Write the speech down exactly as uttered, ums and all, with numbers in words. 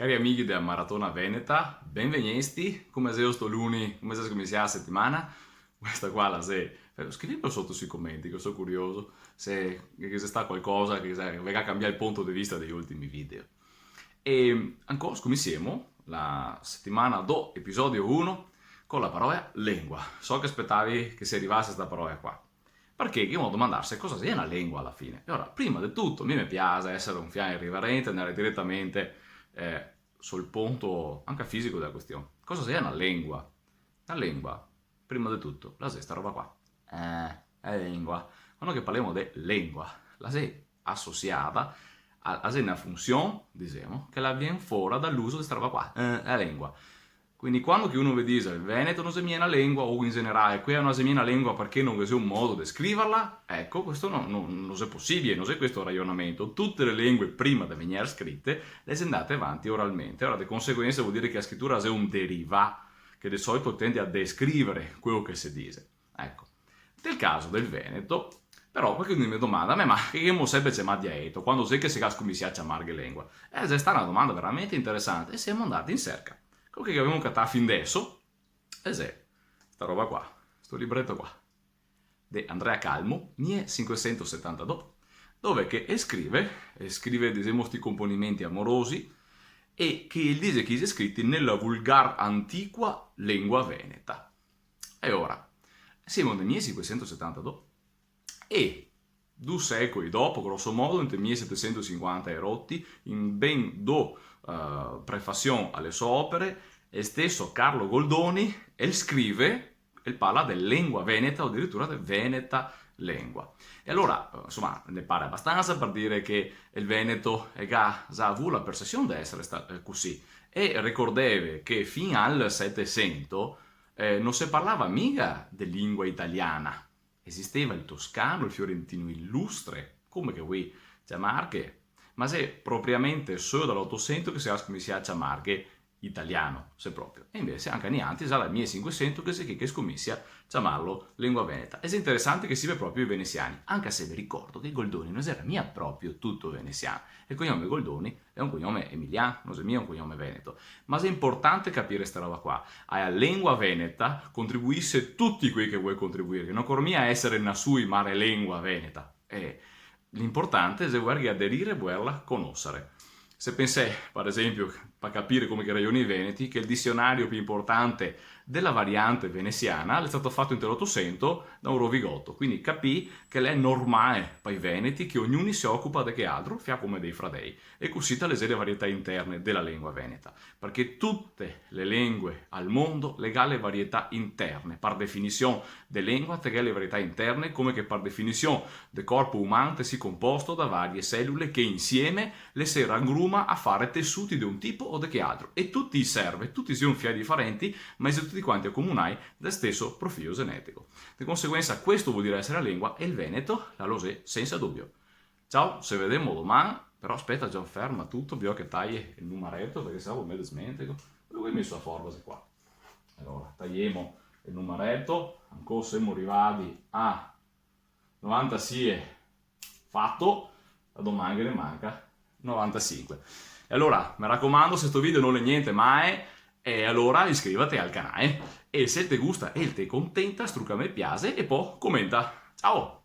Cari amighi dea Maratona Veneta, benvegnesti. Come xe sto luni? Come xe scominsià la setimana? Questa qua la xe... eh, scrivime soto sui comenti, che so curioso se, che xe stà qualcosa che xe, che ga cambià el punto de vista dei ultimi video. E ancò scominsiemo la setimana do episodio uno co la parola lengua. So che spetavi che se rivase sta parola qua. Parché ghemo da domandarse cosa xe na lengua ala fine. E ora, prima de tuto, mi me piaxe esare un fià irriverente, andare diretamente, eh, sul punto anca fisico dea question. Cosa xe na lengua? Na lengua, prima de tuto, la xe sta roba qua. Eh, xe lengua. Quando che parlemo de lengua, la xe asosiada a, a xe na funsion, disemo, che la vien fora da l'uso de sta roba qua. Eh, xe lengua. Quindi quando che uno ve dixe el veneto no xe mia na lengua, o in generale, quea no xe mia na lengua parché no ghe xe un modo de scrivarla, eco, questo no, no, no xe posibile, no xe questo el rajonamento. Tute le lengue prima de vegner scrite le xe ndate avanti oralmente. Ora, de conseguensa, vol dire che la scritura xe un derivà che de solito tende a descrivere queo che se dixe. Eco. Nel caso del veneto, però, qualchedun me domanda: "Me, ma che ghemo senpre ciamà dialeto, quando xe che se ga scominsià a ciamarghe lengua?" Eh, xe stà na domanda veramente interesante e semo ndati in serca. Queo che gavemo catà fin deso, e xe sta roba qua, sto libreto qua, de Andrea Calmo, mile sinquesentosetantadó, dove che el scrive, el scrive, disemo, sti componimenti amorosi, e che el dixe che i xe scriti nela vulgar antiqua lengua veneta. E ora, semo nel mile sinquesentosetantadó, e du secoli dopo, groso modo, inte mile setesentosinquanta e roti, in ben do, eh, prefasion ale so opere, el steso Carlo Goldoni el scrive, el parla de lengua veneta o adiritura de veneta lengua. E alora, eh, insoma, ne parla abastansa par dire che el veneto el ga za avù la persesion de esare sta-, eh, cusì. E ricordeve che fin al Setesento, eh, no se parlava miga de lingua italiana. Esisteva el toscano, el fiorentino ilustre, come che vuì ciamarghe, ma xe propriamente solo da l'Otosento che se ga scominsià a ciamarghe italiano, se proprio. E invese anca nialtri, za dal mile sinquesento che xe che, che scominsia a ciamarlo lengua veneta. E xe interesante che sive proprio i venesiani, anca se ve ricordo che Goldoni no xera mia proprio tuto venesian. El cognome Goldoni xe un cognome emilian, no xe mia un cognome veneto. Ma xe inportante capire sta roba qua. A la lengua veneta contribuise tuti quei che vol contribuire, no ocore mia esare nasui marelengua veneta. Eh, l'inportante xe volerghe aderire e volerla conosare. Se pensè, par esenpio, par capire come che rajonano i veneti, che el disionario pì inportante dela variante venesiana l'è stà fato inte l'Otosento da un rovigoto, quindi capì che l'è normale pa i veneti che ognuni se ocupa de chealtro, fià come dei fradei, e cusì te le xe le varietà interne dela lengua veneta, parché tute le lengue al mondo le ga le varietà interne. Par definision de lengua te ghe le varietà interne, come che par definision de corpo uman te si composto da varie celule che insieme le se rangruma a fare tesuti de un tipo o de chealtro, e tuti i serve, tuti xe un fià difarenti, ma i xe tuti quanti acomunai dal steso profilo genetico. De conseguensa, questo vol dire esare la lengua, e el veneto la lo xe sensa dubio. Ciao, se vedemo doman, però speta, Gian, ferma tuto, bisogna che taie el numareto, parché se no me desmentego. Dove go meso la forbice qua? Alora, taiemo el numareto, ancò semo rivadi a novantasie, fato, la doman ghe ne manca novantasinque. E alora, me racomando, se sto video no l'è gnente mae, e alora iscrivite al canale, e se te gusta e te contenta, struca me piaxe e po comenta. Ciao!